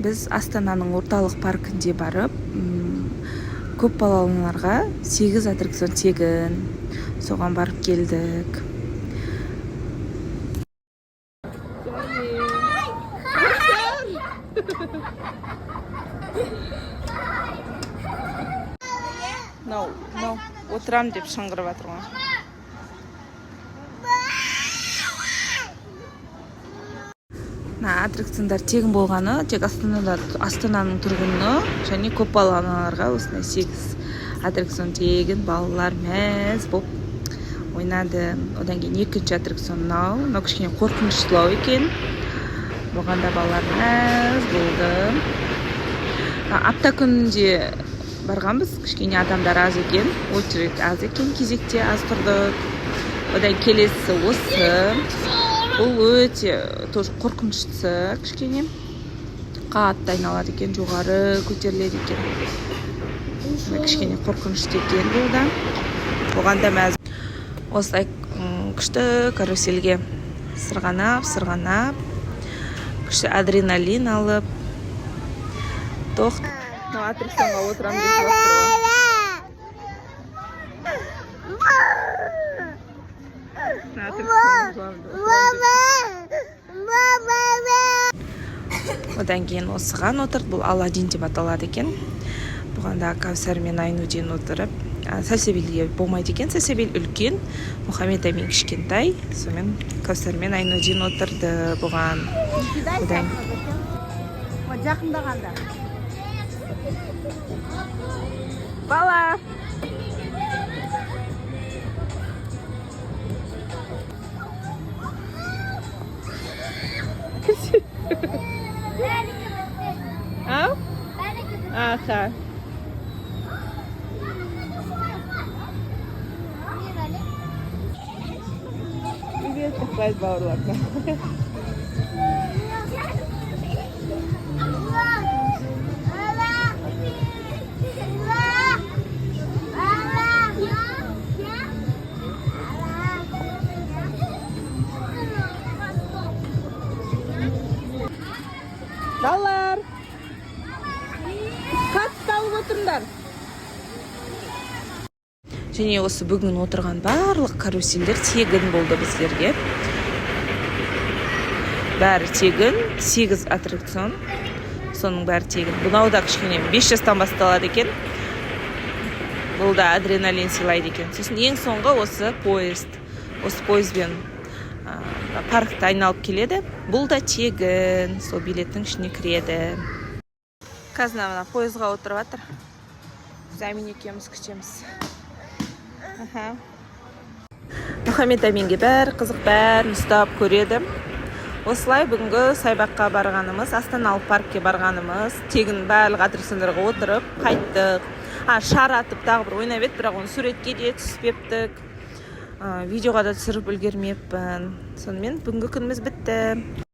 Біз Астананың орталық паркінде барып, көп балалыларға сегіз аттракцион тегін, соған барып келдік. Мынау, мынау отырам деп шыңғырып жатыр ғой. Мына аттракциондар тегін болғаны тек Астанада, Астананың тұрғыны және көп балалы аналарға осындай сегіз аттракцион тегін. Балалар мәз болып ойнады. Одан кейін екінші аттракцион мынау. Мынау кішкене қорқыныштылау екен, бұған да балалар мәз болды. Апта күнінде барғанбыз, кішкене адамдар аз екен, очередь аз екен, кезекте аз тұрдық. Одан келесі осы, бұл өте тоже қорқыныштысы, кішкене қатты айналады екен, жоғары көтеріледі екен. Мына кішкене қорқынышты екен бұл да, бұған да мәз. Осылай күшті карусельге сырғанап сырғанап, күшті адреналин алып, тоқ. Мынау аттракционға отырамын деп жылап тұр ғой. Мына аттракционға жылап отырамын деп. Одан кейін осыған отырды, бұл Аладдин деп аталады екен. Бұған да Кәусар мен Айнудин отырып, Сәлсәбилге болмайды екен, Сәлсәбил үлкен, Мұхаммед Әмин кішкентай. Сонымен Кәусар мен Айнудин отырды бұған. Одан Жақындағанда. Бала. Ау? Аха. Привет, тоқтайды бауырларына. Балалар, қатты алып отырыңдар. Және осы бүгін отырған барлық карусельдер тегін болды біздерге, бәрі тегін. Сегіз аттракцион, соның бәрі тегін. Мынау да кішкене 5 жастан басталады екен, бұл да адреналин сыйлайды екен. Сосын ең соңғы осы поезд, осы пойызбен паркті айналып келеді, бұл да тегін, сол билеттің ішіне кіреді. Қазір мына пойызға отырып жатыр, біз Әмин екеуміз күтеміз. Аха. Мұхаммед Әминге бәрі қызық, бәрін ұстап көреді. Осылай бүгінгі саябаққа барғанымыз, Астаналық паркке барғанымыз, тегін барлық аттракциондарға отырып қайттық. Шар атып тағы бір ойнап еді, бірақ оны суретке де түспептік, видеоға да түсіріп үлгермеппін. Сонымен, бүгінгі күніміз бітті.